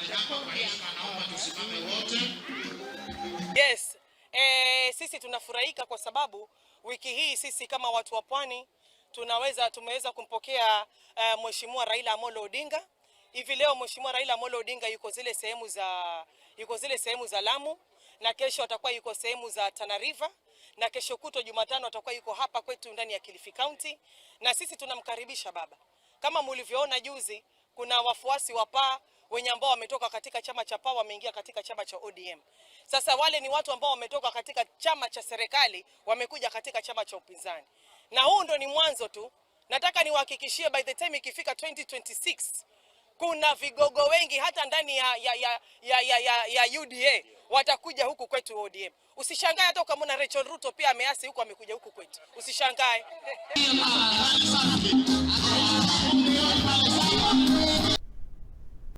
Hapa kwa heshima naomba tusimame wote. Yes, sisi tunafurahika kwa sababu wiki hii sisi kama watu wa Pwani tumeweza kumpokea Mheshimiwa Raila Amolo Odinga. Hivi leo Mheshimiwa Raila Amolo Odinga yuko zile sehemu za Lamu na kesho atakuwa yuko sehemu za Tana River na kesho kutwa Jumatano atakuwa yuko hapa kwetu ndani ya Kilifi County, na sisi tunamkaribisha baba. Kama mlivyoona juzi, kuna wafuasi wa PAA wenye ambao wametoka katika chama cha PAA wameingia katika chama cha ODM. Sasa wale ni watu ambao wametoka katika chama cha serikali wamekuja katika chama cha upinzani, na huu ndo ni mwanzo tu. Nataka niwahakikishie by the time ikifika 2026 kuna vigogo wengi hata ndani ya UDA watakuja huku kwetu ODM. Usishangae hata ukamwona Rachel Ruto pia ameasi huku amekuja huku kwetu, usishangae. Asante.